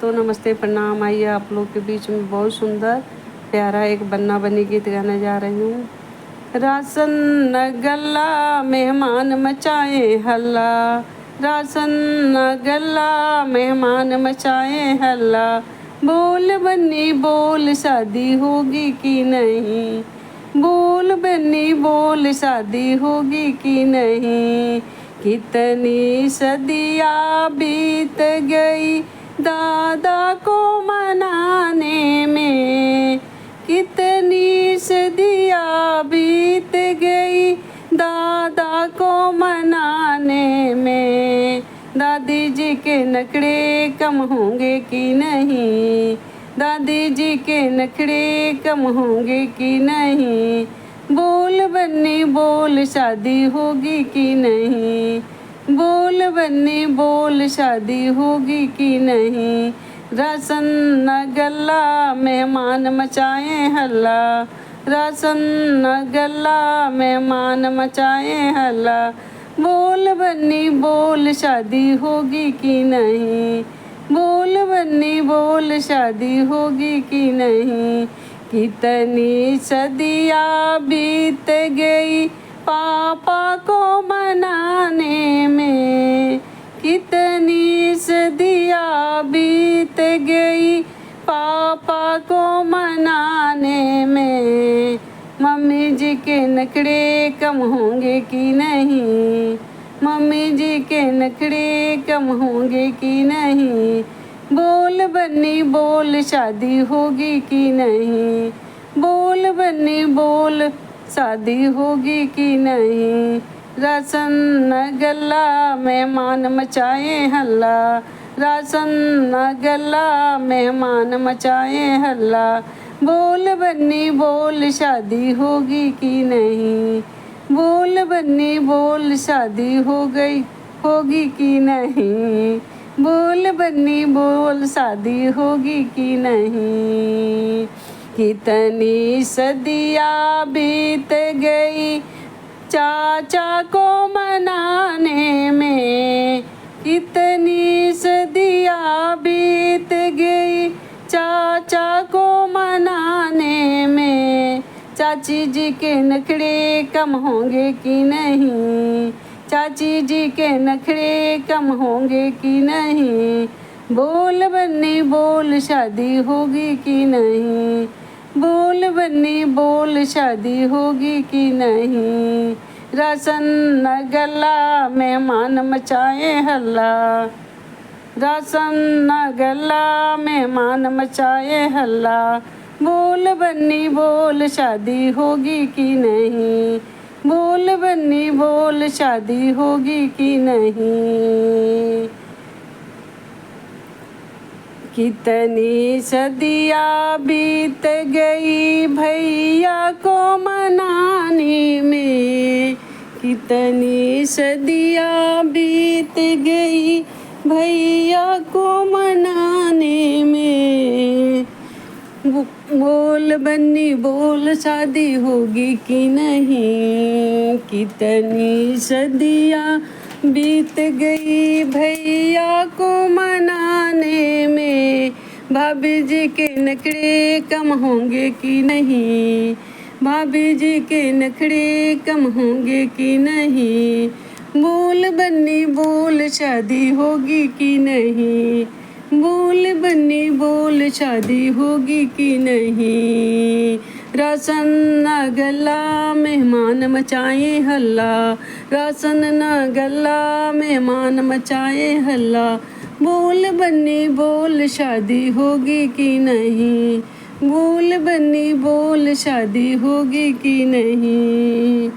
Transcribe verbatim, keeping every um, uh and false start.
तो नमस्ते, प्रणाम। आइए, आप लोग के बीच में बहुत सुंदर, प्यारा एक बन्ना बन्नी गीत गाने जा रही हूँ। रासन न गल्ला, मेहमान मचाए हल्ला। रासन न गल्ला, मेहमान मचाए हल्ला। बोल बन्नी बोल, शादी होगी कि नहीं? बोल बन्नी बोल, शादी होगी कि नहीं? कितनी सदियाँ बीत गई दादा को मनाने में। कितनी सदियाँ बीत गई दादा को मनाने में। दादी जी के नखड़े कम होंगे कि नहीं? दादी जी के नखड़े कम होंगे कि नहीं? बोल बन्नी बोल, शादी होगी कि नहीं? बोल बन्नी बोल, शादी होगी कि नहीं? रासन न गल्ला, मेहमान मचाए हल्ला। रासन न गल्ला, मेहमान मचाए हल्ला। बोल बन्नी बोल, शादी होगी कि नहीं? बोल बन्नी बोल, शादी होगी कि नहीं? कितनी सदियाँ बीत गई पापा को मनाने में। कितनी सदियाँ बीत गई पापा को मनाने में। मम्मी जी के नखड़े कम होंगे कि नहीं? मम्मी जी के नखड़े कम होंगे कि नहीं? बोल बन्नी बोल, शादी होगी कि नहीं? बोल बन्नी बोल, शादी होगी कि नहीं? रासन न गल्ला, मेहमान मचाए हल्ला। रासन न गल्ला, मेहमान मचाए हल्ला। बोल बन्नी बोल, शादी होगी कि नहीं? बोल बन्नी बोल, शादी हो गई, होगी कि नहीं? बोल बन्नी बोल, शादी होगी कि नहीं? कितनी सदियाँ बीत गई चाचा को मनाने में। कितनी सदियाँ बीत गई चाचा को मनाने में। चाची जी के नखड़े कम होंगे कि नहीं? चाची जी के नखड़े कम होंगे कि नहीं? बोल बन्नी बोल, शादी होगी कि नहीं? बोल बन्नी बोल, शादी होगी कि नहीं? रासन न गल्ला, मेहमान मचाए हल्ला। रासन न गल्ला, मेहमान मचाए हल्ला। बोल बन्नी बोल, शादी होगी कि नहीं? बोल बन्नी बोल, शादी होगी कि नहीं? कितनी सदियाँ बीत गई भैया को मनाने में। कितनी सदियाँ बीत गई भैया को मनाने में। बो-, बोल बन्नी बोल, शादी होगी कि नहीं? कितनी सदियाँ बीत गई भैया को मनाने में। भाभी जी के नखड़े कम होंगे कि नहीं? भाभी जी के नखड़े कम होंगे कि नहीं? बोल बन्नी बोल, शादी होगी कि नहीं? बोल बन्नी बोल, शादी होगी कि नहीं? रासन न गल्ला, मेहमान मचाए हल्ला। रासन न गल्ला, मेहमान मचाए हल्ला। बोल बन्नी बोल, शादी होगी कि नहीं? बोल बन्नी बोल, शादी होगी कि नहीं?